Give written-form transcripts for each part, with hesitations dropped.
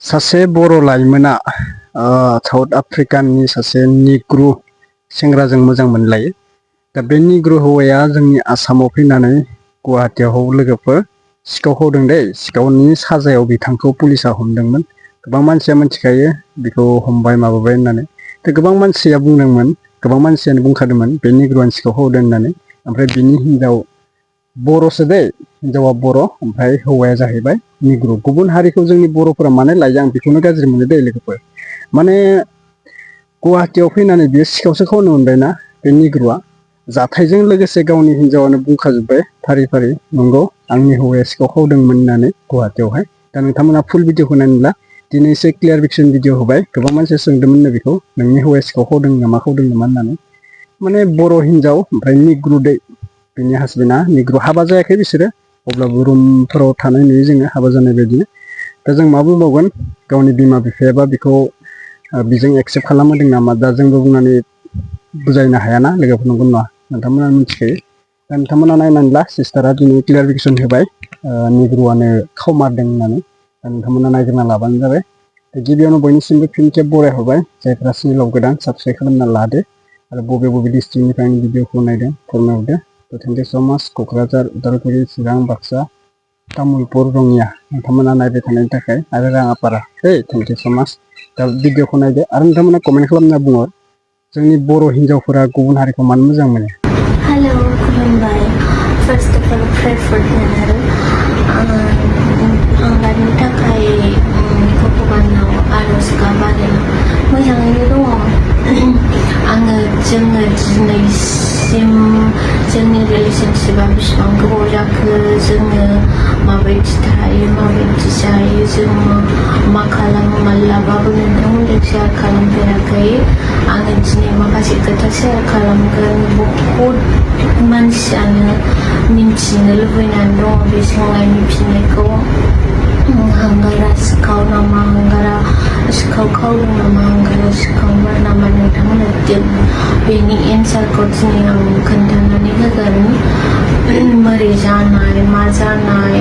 सासे बर' लाइमोना साउथ आफ्रिकानि सासे निग्रु सेंग्राजों मोजां मोनलायो। दा बे निग्रु हौवाया जोंनि आसामाव फैनानै गुवाहाटीयाव लोगोफोर सिखाव खावदों दै। सिखावनि साजायाव बिथांखौ पुलिसा हमदोंमोन। गोबां मानसिया मिथिखायो बेखौ हमबाय माबाबाय होननानै। दा गोबां मानसिया बुंदोंमोन, गोबां मानसियानो बुंखादोंमोन बे निग्रुआनो सिखाव खावदों होननानै। ओमफ्राय बिनि हिनजाव बर'सो दै, हिनजावा बर' ओमफ्राय हौवाया जाहैबाय निग्रु। गुबुन हारिखौ जोंनि बर'फोरा मानो लायो आं बेखौनो गाज्रि मोनो दै लोगोफोर। माने गुवाहाटीयाव फैनानै बियो सिखावसो खावनो मोनबायना बे निग्रुआ। जाथायजों लोगोसे गावनि हिनजावानो बुंखाजोब्बाय फारि फारि, नंगौ आंनि हौवाया सिखाव खावदोंमोन होननानै गुवाहाटीयावहाय। दा नोंथांमोना फुल भिडिअखौ नायनोब्ला दिनै एसे क्लियारफिकेसन भिडिअ होबाय। गोबां मानसिया सोंदोंमोननो बेखौ, नोंनि हौवाया सिखाव खावदों नामा खावदों नामा होननानै। माने बर' हिनजाव ओमफ्राय निग्रु दै, बिनि हासबेन्डआ निग्रु। हाबा जायाखै बिसोरो, अब्लाबो रुमफोराव थानाय नुयो जोङो हाबा जानाय बायदिनो। दा जों मा बुंबावगोन, गावनि बिमा बिफायाबा बेखौ बिजों एक्सेप्ट खालामहोदों नामा, दा जोंबो बुंनानै बुजायनो हायाना लोगोफोर, नंगौ नङा? नोंथांमोना मिथिखायो। दा नोंथांमोना नायनानै ला, सिस्टारा दिनै क्लियारफिकेसन होबाय निग्रुआनो खावमारदों होननानै। दा नोंथांमोना नायग्रोना लाबानो जाबाय। गिबियावनो बयनिसिमबो फिन खेब बरायहरबाय, जायफ्रा चेनेलाव गोदान साबसक्राइब खालामना लादो आरो बबे बबे डिस्ट्रिक्टनिफ्राय आंनि भिडिअखौ नायदों फोरमायहरदो। थेंक इउ स' माच। क'क्राझार, उदालगुरि, चिरां, बाक्सा, तामुलपुर, रङिया नोंथांमोना नायबाय थानायनि थाखाय, आरो राङापारा दै, थेंक इउ स' माच। दा भिडिअखौ नायदो आरो नोंथांमोना कमेन्ट खालामना बुंहर, जोंनि बर' हिन्जावफोरा गुबुन हारिखौ मानो मोजां मोनो? हेलौ, खुलुमबाय। First of all pray for him आरो आंनि थाखाय भगबानाव आरज गाब आरो मोजाङैनो दङ। जोङो दिनैसिम जोंनि रिलेसनशिपआ बेसेबां गोबाव जाखो, जोङो माबायदि थायो माबायदि जायो, जोङो मा खालामो, माब्लाबाबो नोंथांमोनजों शेयार खालामफेराखै। आङो दिनै माखासे खोथा शेयार खालामगोन। बहुद मानसियानो मिन्थिनो लुबैनानै दङ बे सोंनायनि फिननायखौ। हांगारा सिखाव नामा, हांगारा सिखाव खावदों नामा, हांगारा सिखावमोन नामा, नोंथांमोना बेनि एन्सारखौ दिनै आं खोन्थानानै होगोन। मारै जानाय मा जानाय,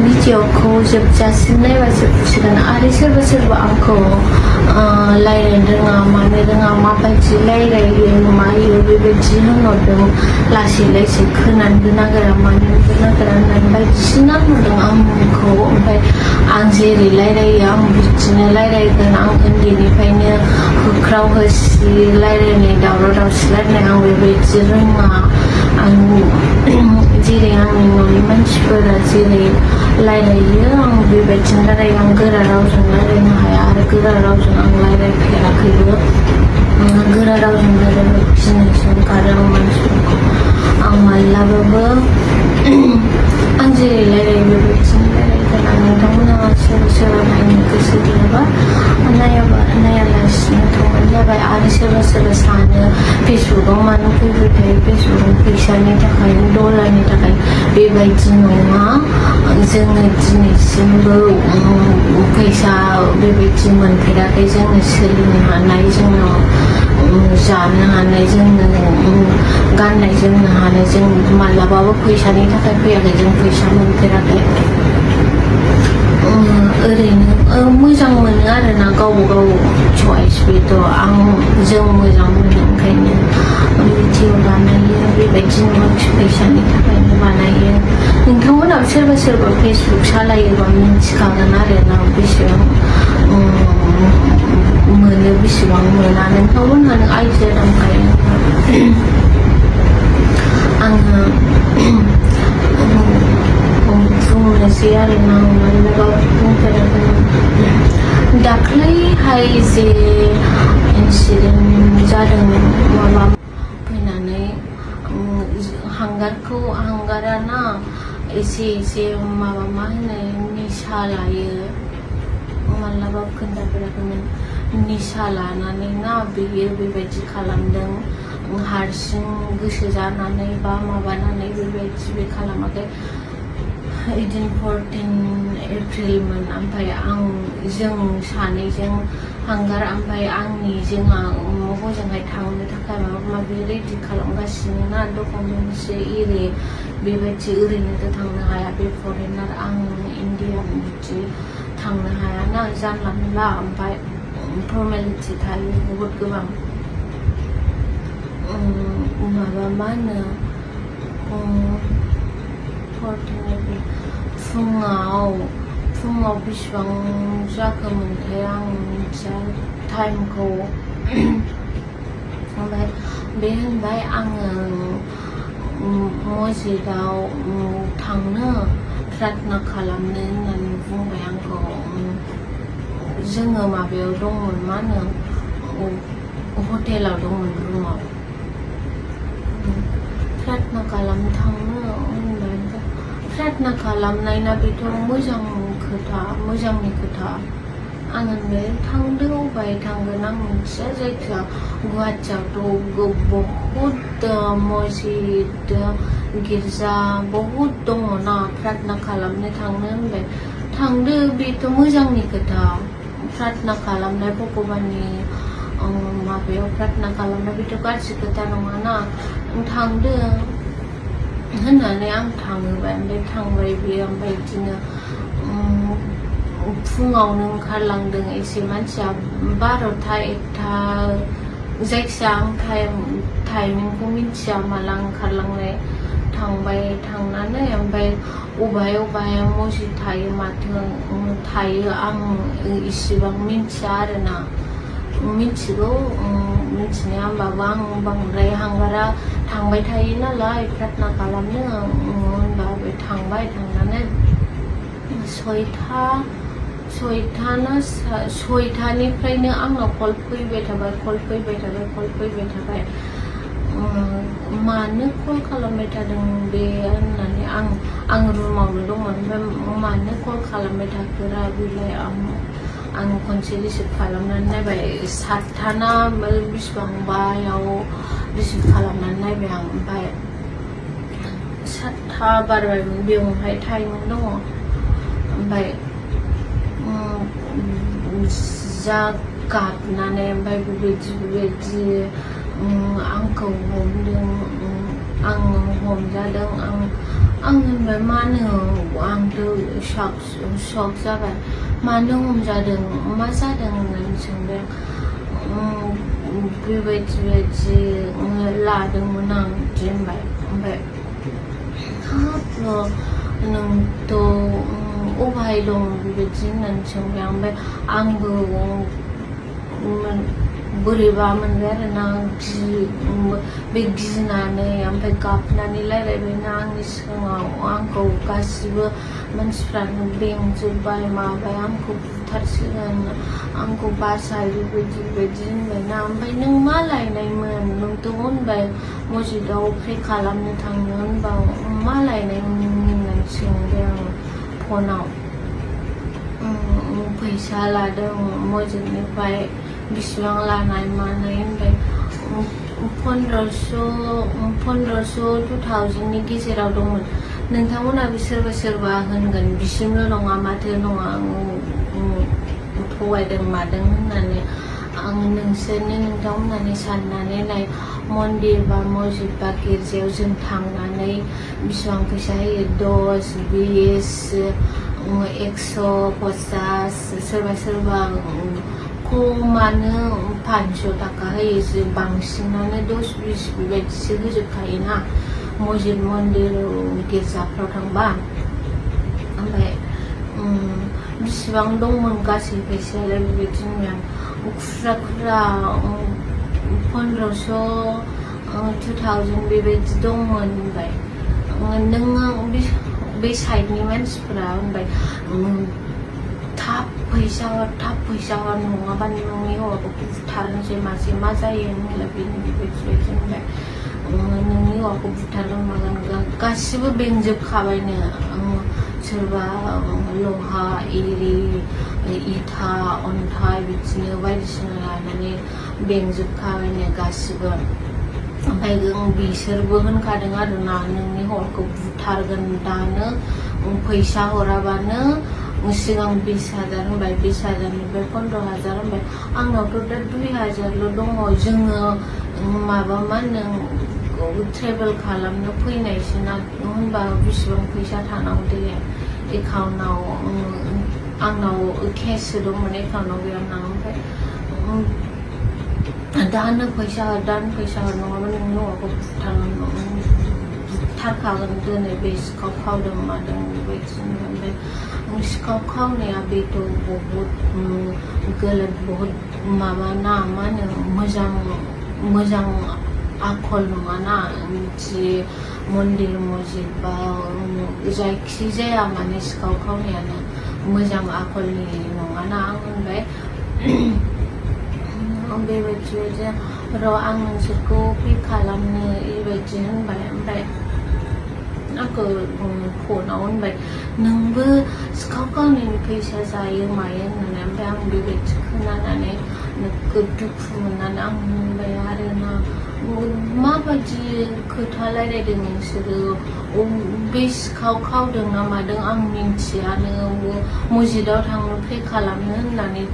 भिडिअखौ जोबजासिम नायबासो बुजिगोन। आरो सोरबा सोरबा आंखौ रायज्लायनो रोङा मानो रोङा, माबायदि रायज्लायो मायो बेबायदि होनहरदों। लासै लासै खोनानोबो नागिरा मानोबो नागिरा होननानै बायदिसिना होनदों आंखौ। ओमफ्राय आं जेरै रायज्लायो आं बिदिनो रायज्लायगोन। आं उन्दैनिफ्रायनो होख्राव होसि रायज्लायनाय, दावराव दावसि रायज्लायनाय आं बेबायदि रोङा। आं जेरै आंनि न'नि मानसिफोरा जेरै रायज्लायो आं बेबायदिनो रायज्लायो। आं गोरा रावजों रायज्लायनो हाया आरो गोरा रावजों आं रायज्लायफेराखैबो। गोरा रावजों रायज्लायनो गिनोसो ओंखारो आं मानसिफोरखौ। आं माब्लाबाबो आं जेरै रायज्लायो बेबायदिनो रायज्लायगोन। आं नोंथांमोना सोरबा सोरबा नायनो गोसो गैयाबा नायालासिनो थांबानो जाबाय। आरो सोरबा सोरबा सानो फेसबुकाव मानो फैबाय थायो, फेसबुकाव फैसानि थाखाय, डलारनि थाखाय। बेबायदि नङा। जोङो दिनैसिमबो फैसा बेबायदि मोनफेराखै। जोङो सोलिनो हानाय, जोङो जानो हानाय, जोङो गाननाय जोमनो हानाय, जों माब्लाबाबो फैसानि थाखाय फैयाखै। जों फैसा मोनफेराखै। ओरैनो मोजां मोनो आरोना, गावबा गाव चइस बेथ'। जों मोजां मोनो ओंखायनो भिडिअ बानायो। बेबायदि नङा फैसानि थाखायनो बानायो। नोंथांमोनाबो सोरबा सोरबा फेसबुक सालायोबा मिन्थिखागोन आरोना बेसेबां मोनो बेसेबां मोना, नोंथांमोनहानो आइडिया दंखायो। आङो बुंनोसै आरोना, मानोबा बुंफेराखै। दाख्लैहाय जे इन्सिडेन्ट जादों, माबा फैनानै हांगारा ना एसे एसे माबा मा होनो निसा लायो। माब्लाबा खोन्थाफेराखैमोन। निसा लानानै ना बेयो बेबायदि खालामदों। हारसिं गोसो जानानै बा माबानानै बेबायदि बे खालामाखै। 14 एप्रिलमोन। ओमफ्राय जों सानैजों हांगार ओमफ्राय जोंहा हजोंहाय थांनो थाखाय माबा माबि रेडि खालामगासिनो ना, डकुमेन्टस एरि बेबायदि ओरैनोथ' थांनो हाया। बे फरेनार, आं इण्डियान बिदि थांनो हायाना जानला मोनला ओमफ्राय फर्मेलिटि थायो बहुद गोबां माबा मा होनो फुङाव बेसेबां जाखोमोनथाय आं मिथिया टाइमखौ ओमफ्राय बे होनबाय आङो मस्जिदाव थांनो प्रार्थना खालामनो होननानै बुंबाय आंखौ जोङो माबायाव दंमोन मा होनो हटेलाव दंमोन रुमाव प्रार्थना खालामनो थांनो होनबाय प्रार्थना खालामनायना बेथ' मोजांनि खोथा आं होनबाय थांदो अबाय थांगोन आं मिथिया जायखिया गुवाहाटियावथ' बहुद मस्जिद गिर्जा बहुद दङ ना प्रार्थना खालामनो थांनो होनबाय थांदो बेथ' मोजांनि खोथा प्रार्थना खालामनाय भगबाननि माबायाव प्रार्थना खालामनाय बेथ' गाज्रि खोथा नङाना थांदो होननानै आं थाङोबाय ओमफ्राय थांबाय बेयो ओमफ्राय बिदिनो फुङावनो ओंखारलांदों एसे मानसिया 12ता 1ता जायखिया आं टाइमिंखौ मिथिया माला ओंखारलांनाय थांबाय थांनानै ओमफ्राय अबेहाय मस्जिद थायो माथो थायो आं इसेबां मिथिया आरोना मिथिगौ मिथिनाया होमबाबो आं बांद्राय हांगारा थांबाय थायो नालाय प्रार्थना खालामनो होनबा बे थांबाय थांनानै 6तानिफ्रायनो आंनाव कल फैबाय थाबाय मानो कल खालामबाय थादों बे होननानै आं रुमावनो दंमोन ओमफ्राय मानो कल खालामबाय थाखोरा बेलाय आं खनसे रिसिभ खालामनानै नायबाय 7ता बेसेबांबायाव रिसिभ खालामनानै नायबाय आं ओमफ्राय 7ता बारबायमोन बेवहाय टाइम दङ ओमफ्राय जा गाबनानै ओमफ्राय बेबायदि आंखौ हमदों आं हमजादों आं होनबाय मानो आंथ' शक जाबाय मानो हमजादों मा जादों होननानै सोंबाय बेबायदि लादोंमोन आं बिदि होनबाय ओमफ्राय नोंथ' अबेहाय दं बेबायदि होननानै सोंबाय ओमफ्राय आंबो बोरैबा मोनबाय आरोना बे गिनानै ओमफ्राय गाबनानै रायलायबायना आंनि सिगाङाव आंखौ गासिबो मानसिफ्रानो बेंजोब्बाय माबाय आंखौ बुथारसिगोन आंखौ बासाय बेबायदि होनबायना ओमफ्राय नों मा लायनायमोन नोंथ' होनबाय मस्जिदाव प्रे खालामनो थांनो होनबा मा लायनायमोन होननानै सोंबाय आङो फनाव फैसा लादों मस्जिदनिफ्राय बेसेबां लानाय मानाय होनबाय 1500 2000नि गेजेराव दंमोन नोंथांमोनाबो सोरबा होनगोन बिसिमल' नङा माथो नङा थगायदों मादों होननानै आं नोंथांमोनहानि साननानै नाय मन्दिर बा मस्जिद बा गिर्जायाव जों थांनानै बेसेबां फैसा होयो 10 20 150 सोरबा खमानो 500 थाखा होयो बांसिनानो 10-20 बेबायदिसो होजोबखायोना मस्जिद मन्दिर गिर्जाफ्राव थांबा ओमफ्राय बेसेबां दंमोन गासै फैसायालाय बेबायदि होनबाय आं खुस्रा 1500 2000 बेबायदि दंमोन होनबाय नोङो बे साइडनि मानसिफोरा होनबाय थाब फैसा हर नङाबा नोंनि हौवाखौ बुथारनोसै मासे मा जायो होनब्ला बेबायदि होनबाय नोंनि हौवाखौ बुथारगोन मागोन गासिबो बेंजोबखाबायनो सोरबा लहा इरि इथा अन्थाइ बिदिनो बायदिसिना लानानै बेंजोबखाबायनो गासिबो ओमफ्राय बिसोरबो होनखादों आरोना नोंनि हौवाखौ बुथारगोन दानो फैसा हराबानो सिगां 20,000 होनबाय 20,000निफ्राय 15,000 होनबाय आंनावथ' दा 2,000ल' दङ जोङो माबा मा होनो ट्रेभेल खालामनो फैनायसो ना होनबा बेसेबां फैसा थानांगौ दे एकाउन्टाव आंनाव केस दंमोन एकाउन्टाव गैयामोन ओमफ्राय दानो फैसा हर नङाबा नोंनि न'आवखौ बुथारखागोन दिनै बे सिखाव खावदों मादों बेबायदिनो ओमफ्राय सिखाव खावनाया बेथ' बहुद गलत बहुद माबा ना मा होनो मोजां आखल नङाना जि मन्दिर मस्जिद बा जायखि जाया माने सिखाव खावनायानो मोजां आखलनि नङाना आं होनबाय बेबायदि र' आं नोंसोरखौ पे खालामनो बेबायदि होनबाय ओमफ्राय आंखौ फनाव होनबाय नोंबो सिखाव खावनायनि फैसा जायो मायो होननानै ओमफ्राय आं बेबायदि खोनानानै नोगोद दुखु मोननानै आं होनबाय आरोना माबायदि खोथा रायलायदों नोंसोरो बे सिखाव खावदों ना मादों आं मिन्थियानो मस्जिदाव थांनो पे खालामनो होननानै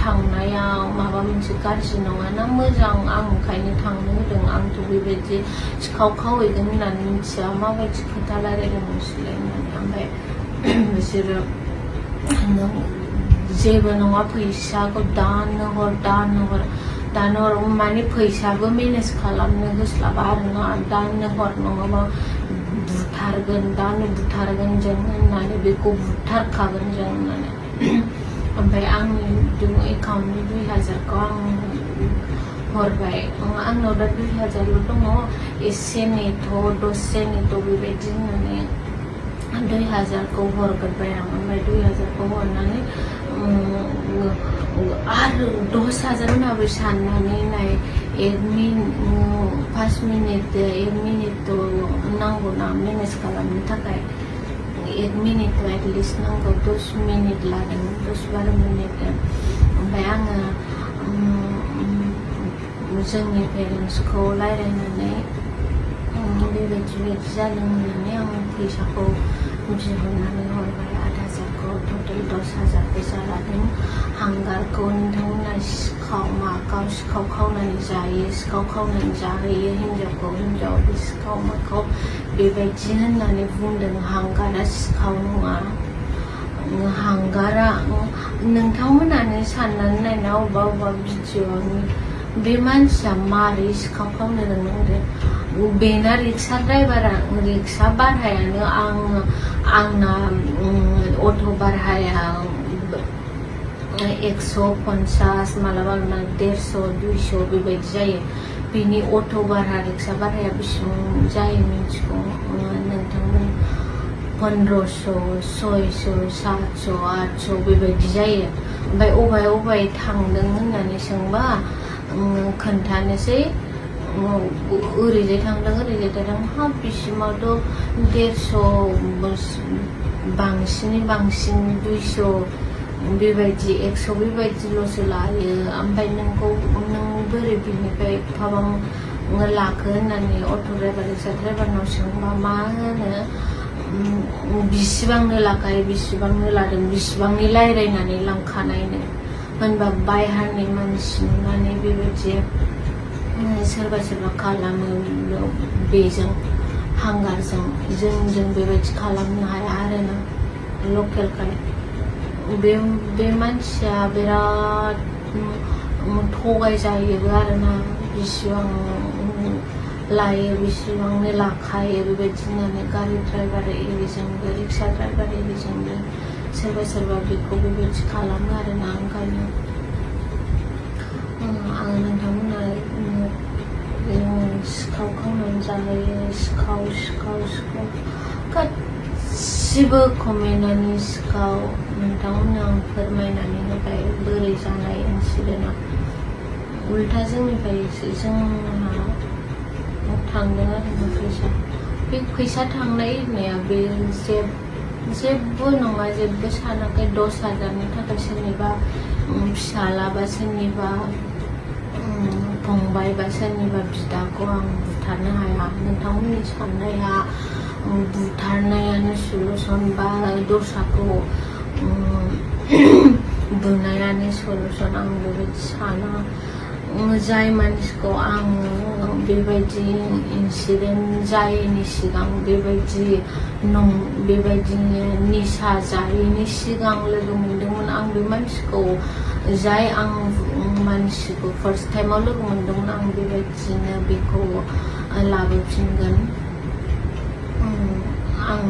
थांनायाव माबा मोनसे गाज्रि नङाना मोजां आं ओंखायनो थांनो होदों आंथ' बेबायदि सिखाव खावहैगोन होननानै मिथिया माबायदि खोथा रायलायदों नोंसोरलाय होननानै ओमफ्राय बिसोरो जेबो नङा फैसाखौ दानो हर माने फैसाबो मेनेज खालामनो होस्लाबा आरोना दानो हर नङाबा दानो बुथारगोन जों होननानै बेखौ बुथारखागोन जों होननानै ओमफ्राय आंनि एकाउन्टनि 2000खौ आं हरबाय आंनाव दा 2000ल' दङ एसे नेथ' दसे नेथ' बेबायदि होननानै 2000खौ हरग्रोबाय आं ओमफ्राय 2000खौ हरनानै आरो 10,000 होनाबो साननानै नाय 5 मिनिट 1 मिनिट नांगौ ना मेनेज खालामनो थाखाय 1 मिनिट एटलिस्ट नांगौ 10 मिनिट लादों 10-12 मिनिट ओमफ्राय आङो जोंनि पेरेन्टसखौ रायलायनानै बेबायदि जादों होननानै आं फैसाखौ बिहरनानै हरबाय 8,000खौ टटेल 10,000 फैसा लादों हांगारखौ नोंथांमोना सिखाव खावनानै जायो सिखाव खावनानै जाहैयो हिन्जावखौ हिन्जाव बे सिखाव माखाव बेबायदि होननानै बुंदों हांगारा सिखाव नङा हांगारा नोंथांमोनानो साननानै नायना अबेबा भिडिअ'नि बे मानसिया मारै सिखाव खावनो रोंनांगौ बेना रिक्सा ड्राइभारा रिक्सा भारायानो आंना अट' भाराया 150 मालाबा 150-200 बेबायदि जायो बिनि अट' भारा रिक्सा भाराया बेसेबां जायो मिन्थिगौ नोंथांमोन 1500, 600, 700, 800 बेबायदि जायो ओमफ्राय अबाय थांदों होननानै सोंबा खोन्थानोसै ओरैजाय थांदों हाब बिसिमावथ' 150 बांसिन 200 बेबायदि 100 बेबायदिल'सो लायो ओमफ्राय नों बोरै बिनिफ्राय एफाबां लाखो होननानै अट' ड्राइभार रिक्सा ड्राइभारनाव सोंबा मा होनो बिसिबांनो लाखायो बिसिबांनो लादों बिसिबांनि रायलायनानै लांखानायनो होनबा बायहारनि मानसि नुनानै बेबायदि सोरबा खालामो बेजों हांगारजों जों बेबायदि खालामनो हाया आरोना लकेलखाय बे मानसिया बिराद थगायजायोबो आरोना बिसिबां लायो बिसिबांनो लाखायो बेबायदि होननानै गारि ड्राइभार एरिजोंबो रिक्सा ड्राइभार एरिजोंबो सोरबा बेखौ बेबायदि खालामो आरोना ओंखायनो आं नोंथांमोना सिखाव खावनानै जाहैयो सिखाव गासिबो कमेन्टआनो सिखाव नोंथांमोननो आं फोरमायनानै होबाय बोरै जानाय इन्सिडेन्टआ उल्था जोंहा थांदों आरोना बे फैसा थांनाय होननाया बे जेबो नङा जेबो सानाखै 10,000नि थाखाय सोरनिबा फिसाला बा सोरनिबा फंबाय बा सोरनिबा बिदाखौ आं बुथारनो हाया नोंथांमोननि साननाया बुथारनायानो सलुसन बा दस्राखौ बुनायानो सलुसन आं बेबायदि साना जाय मानसिखौ आङो बेबायदि इन्सिडेन्ट जायैनि सिगां बेबायदि निसा जायैनि सिगां लोगो मोनदोंमोन आं बे मानसिखौ जाय आं मानसिखौ फार्स्ट टाइमाव लोगो मोनदोंमोन आं बेबायदिनो बेखौ लाबोफिनगोन आं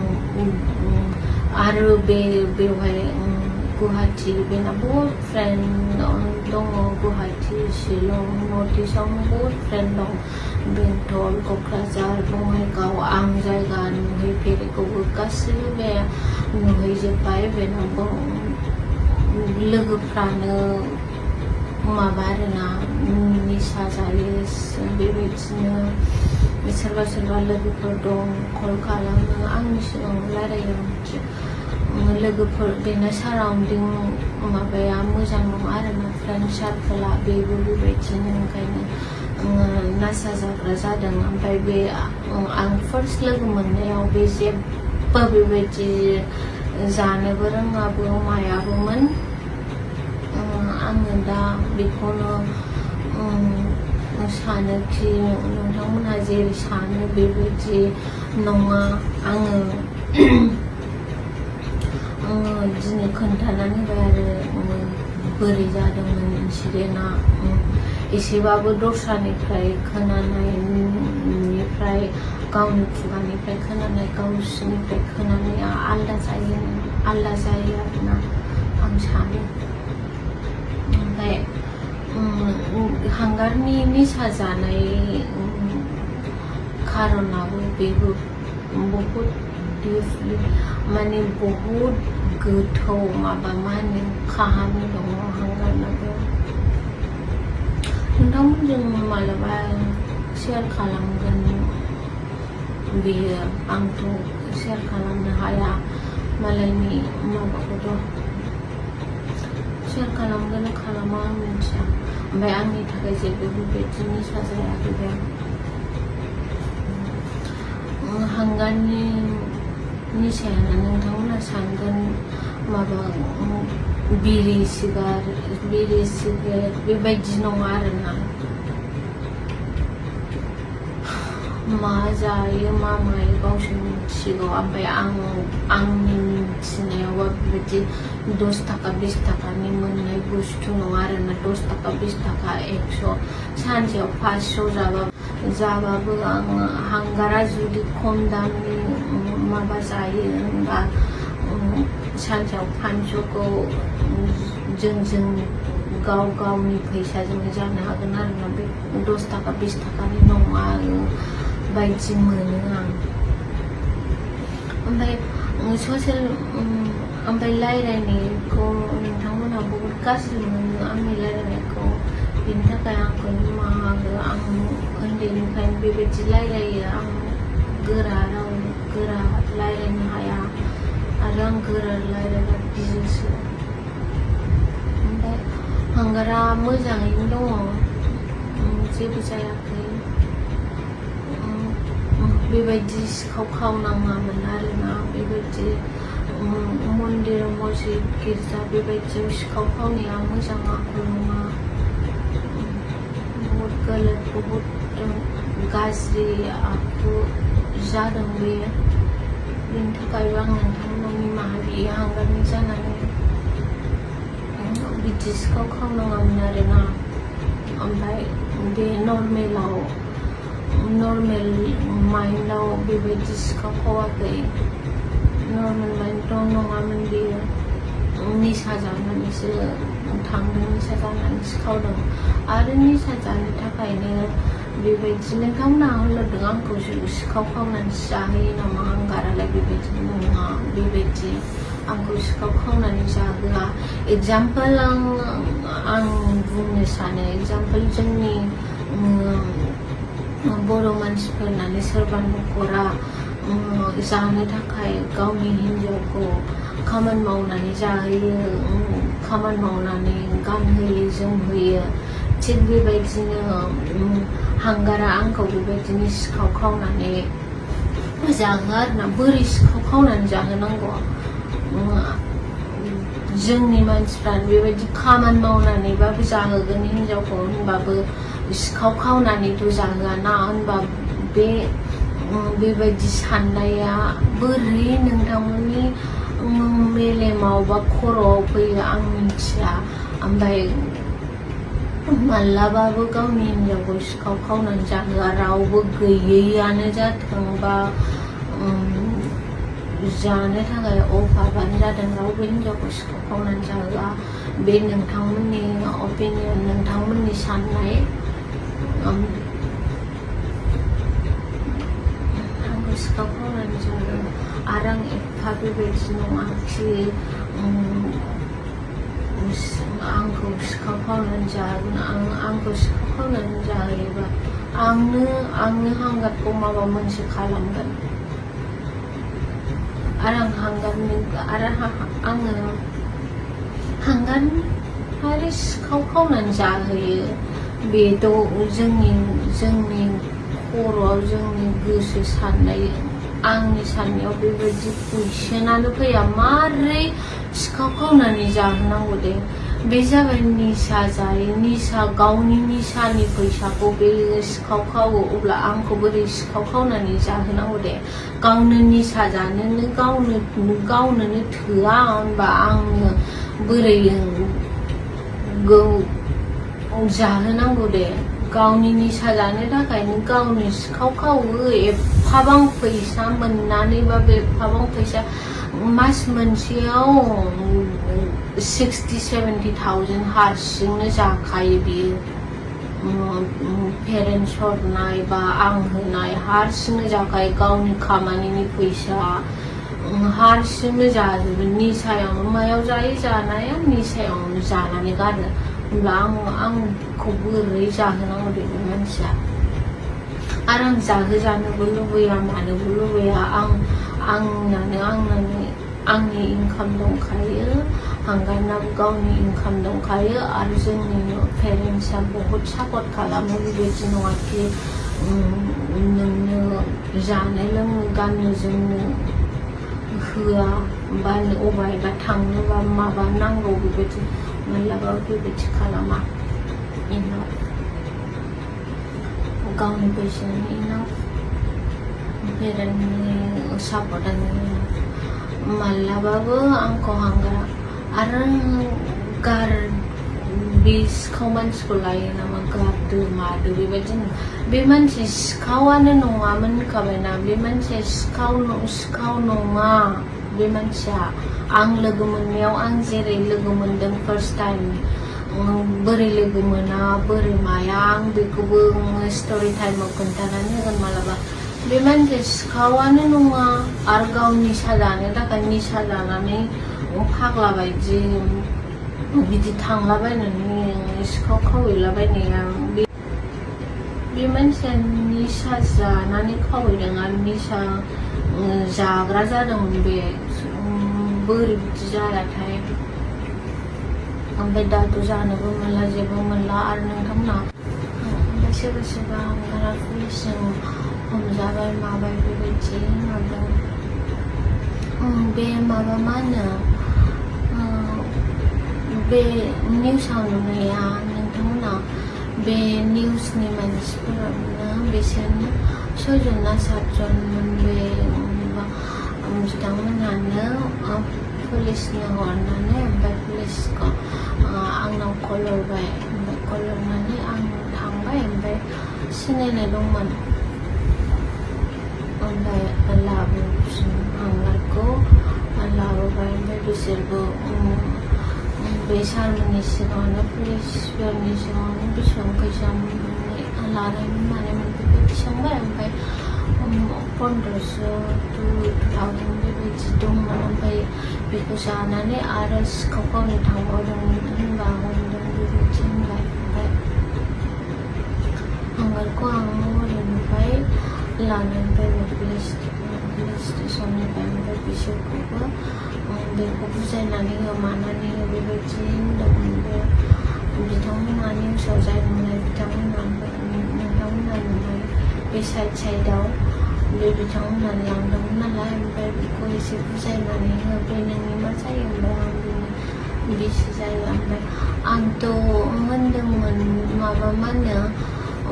आरो बेवहाय गुवाहाटि बेना बहुत फ्रेन्ड दङ गुवाहाटि शिलं नर्थ इस्टआवनो बहुत फ्रेन्ड दं बेंटल क'क्राझार बङाइगाव आं जायगा नुहैफेरैखौबो गासैबो बे नुहैजोब्बाय बेनावबो लोगोफ्रानो माबा आरोना निसा जायो बेबायदिनो सोरबा सोरबा लोगोफोर दं कल खालामो आंनि सिगाङाव रायलायो लोगोफोर बेना साराउन्डिं माबाया मोजां नङा आरोना फ्रेन्ड सार्कोला बेबो बेबायदिनो ओंखायनो नासा जाग्रा जादों ओमफ्राय बे आं फार्स्ट लोगो मोननायाव बे जेबो बेबायदि जानोबो रोङाबो मायाबोमोन आङो दा बेखौनो सानोखि नोंथांमोनहा जेरै सानो बेबायदि नङा आङो दिनै खोन्थानानै होबाय आरो बोरै जादोंमोन इन्सिडेन्टआ एसेबाबो दस्रानिफ्राय खोनानायनिफ्राय गावनि खुगानिफ्राय खोनानाय गावसिनिफ्राय खोनानाया आलदा जायो आरोना आं सानो ओमफ्राय हांगारनि निसा जानाय खारनाबो बेबो बहुत दिपलि माने बहुत गोथौ माबा मा होनो काहानि दङ हांगारनाबो नोंथांमोनजों मालाबा शेयार खालामगोन बेयो आंथ' शेयार खालामनो हाया मालायनि माबाखौथ' शेयार खालामगोन खालामा आं मिथिया ओमफ्राय आंनि थाखाय जेबो बेबायदि निसा जायाखै बे हांगारनि निसायानो नोंथांमोना सानगोन माबा बिरि सिगारेट बेबायदि नङा आरोना मा जायो मा मायो गावसोर मिथिगौ ओमफ्राय आंनि मिथिनायावबा बेबायदि 10 थाखा 20 थाखानि मोननाय बुस्थु नङा आरोना 10 थाखा 20 थाखा 100 सानसेयाव 500 जाबाबो आङो हांगारा जुदि खम दामनि माबा जायो होनबा सानसेयाव 500खौ जों गावनि फैसाजोंनो जानो हागोन आरोना बे 10 थाखा 20 थाखानि नङा बायदि मोनो आं ओमफ्राय ओमफ्राय रायलायनायखौ नोंथांमोनहा बहुद गाज्रि मोनो आंनि रायलायनायखौ बेनि थाखाय आंखौ निमाहा हो आं उन्दैनिफ्रायनो बेबायदि रायलायो आं गोरा रायलायनो हाया आरो आं गोरा रायलायग्रा बिदिसो ओमफ्राय हांगारा मोजाङैनो दङ जेबो जायाखै बेबायदि सिखाव खावनाङामोन आरोना बेबायदि मन्दिर मस्जिद गिर्जा बेबायदियाव सिखाव खावनाया मोजां आखु नङा बहुद गलत बहुद गाज्रि आखु जादों बेनि थाखायबो आं नोंथांमोनाव निमाहा बियो हांगारनि जानानै बिदि सिखाव खावनाङामोन आरोना ओमफ्राय बे नर्मेल माइन्डआव बेबायदि सिखाव खावाखै नर्मेल माइन्डआव नङामोन बेयो निसा जानानैसो थांदों निसा जानानै सिखावदों आरो निसा जानो थाखायनो बेबायदि नोंथांमोना होनदों आंखौ सिखाव खावनानै जाहोयो नामा हांगारालाय बेबायदि नङा बेबायदि आंखौ सिखाव खावनानै जाहोआ एगजामपोल आं बुंनो सानो एगजामपोल जोंनि बर' मानसिफोरनानो सोरबा न'खरा जानो थाखाय गावनि हिन्जावखौ खामानि मावनानै जाहोयो खामानि मावनानै गानहोयो जोमहोयो थिग बेबायदिनो हांगारा आंखौ बेबायदिनो सिखाव खावनानै जाहो आरोना बोरै सिखाव खावनानै जाहोनांगौ जोंनि मानसिफ्रा बेबायदि खामानि मावनानैबाबो जाहोगोन हिनजावखौ होनबाबो सिखाव खावनानैथ' जाहोआ ना होनबा बेबायदि साननाया बोरै नोंथांमोननि मेलेमाव बा खर'आव फैयो आं मिथिया ओमफ्राय मालाबाबो गावनि हिनजावखौ सिखाव खावनानै जाहोआ रावबो गैयैयानो जाथों बा जानो थाखाय अभाबानो जादों रावबो हिनजावखौ सिखाव खावनानै जाहोआ बे नोंथांमोननि अपिनियन नोंथांमोननि साननाय आंखौ सिखाव खावनानै जाहोआ आरो आं एफा बेबायदि नङाखि आंखौ सिखाव खावनानै जागोन आंखौ सिखाव खावनानै जायोबा आंनो हांगारखौ माबा मोनसे खालामगोन आरो आङो हांगारनि आरो सिखाव खावनानै जाहोयो बेथ' जोंनि खर'आव जोंनि गोसो साननाय आंनि साननायाव बेबायदि कुइसनानो फैया मारै सिखाव खावनानै जाहोनांगौ दे बे जाबाय निसा जायो निसा गावनि निसानि फैसाखौ बे सिखाव खावो अब्ला आंखौ बोरै सिखाव खावनानै जाहोनांगौ दे गावनो निसा जानोनो गावनोनो थोआ होनबा आंनो बोरै जाहोनांगौ दे गावनि निसा जानो थाखायनो गावनो सिखाव खावो एफाबां फैसा मोननानैबाबो एफाबां फैसा मास मोनसेयाव 60-70,000 हारसिंनो जाखायो बियो पेरेन्टस हरनाय बा आं होनाय हारसिंनो जाखायो गावनि खामानिनि फैसा हारसिंनो जाजोबो निसायावनो मायाव जायो जानाया निसायावनो जानानै गारो होमब्ला आंखौ बोरै जाहोनांगौ बे मानसिया आरो आं जाहोजानोबो लुबैया मानोबो लुबैया आंनि इनकाम दंखायो हांगारनाबो गावनि इनकाम दंखायो आरो जोंनि पेरेन्टसा बहुद सापर्ट खालामो बेबायदि नङाखि नोंनो जानो लोंनो गाननो जोमनो होआ बा अबायबा थांनोबा माबा नांगौ बेबायदि मालाबाबो बेबायदि खालामा गावनि फैसानि पेरेन्टनि सापर्टआनो मालाबाबो आंखौ हांगारा आरो बे सिखाव मानसिखौ लायो नामा गारदो मादो बेबायदि बे मानसि सिखावानो नङामोन होनखाबायना बे मानसिया सिखाव नङा बे मानसिया आं लोगो मोननायाव आं जेरै लोगो मोनदों फार्स्ट टाइम बोरै लोगो मोना बोरै माया आं बेखौबो स्ट'रि टाइमाव खोन्थानानै होगोन मालाबा बे मानसिया सिखावानो नङा आरो गाव निसा जानो थाखाय निसा जानानै फाग्ला बायदि बिदि थांलाबायनानै सिखाव खावहैलाबायनाया बे मानसिया निसा जानानै खावहैदों आरो निसा जाग्रा जादोंमोन बे बोरै बिदि जायाथाय ओमफ्राय दाथ' जानोबो मोनला जेबो मोनला आरो नोंथांमोना ओमफ्राय सोरबा सोरबा हांगारा पुलिसजों हमजाबाय माबाय बेबायदि माबादों बे माबा मा होनो बे निउसाव नुनाया नोंथांमोना बे निउसनि मानसिफोरानो बिसोरनो 6 जन ना 7 जनमोन बे बिथांमोनानो पुलिसनो हरनानै ओमफ्राय पुलिसखौ आंनाव कल हरबाय ओमफ्राय कल हरनानै आं थांबाय ओमफ्राय सिनायनाय दंमोन ओमफ्राय हांगारखौ लाबोबाय ओमफ्राय बिसोरबो बे सारमोननि सिगाङावनो पुलिसफोरनि सिगाङावनो बेसेबां फैसा लानायमोन मानायमोन बेबायदि सोंबाय ओमफ्राय 1500 to 2000 बेबायदि दंमोन ओमफ्राय बेखौ जानानै आरो सिखाव खावनो थांबावदोंमोन होनबा हमदों बेबायदि होनबाय ओमफ्राय हांगारखौ आं हरनिफ्राय लानानै पुलिस स्टेसननिफ्राय ओमफ्राय बिसोरखौबो बेखौ बुजायनानै हो मानानै हो बेबायदि होनदोंमोन बे बिथांमोना निउसाव जाय नुनाय नोंथांमोना नुनाय बे साइडआव बे बिथांमोना लांदोंमोन नालाय ओमफ्राय बेखौ एसे बुजायनानै हो बे नोंनि मा जायो ओमफ्राय आं बिसि जायो ओमफ्राय आंथ' होनदोंमोन माबा मा होनो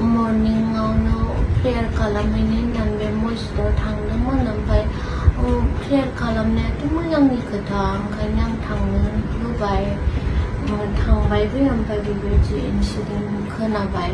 मर्निंआवनो प्रेयार खालामहैनो होननानै बे मस्जिदाव थांदोंमोन ओमफ्राय प्रेयार खालामनायाथ' मोजांनि खोथा ओंखायनो आं थांनो लुबाय थांबायबो ओमफ्राय बेबायदि इन्सिडेन्ट खोनाबाय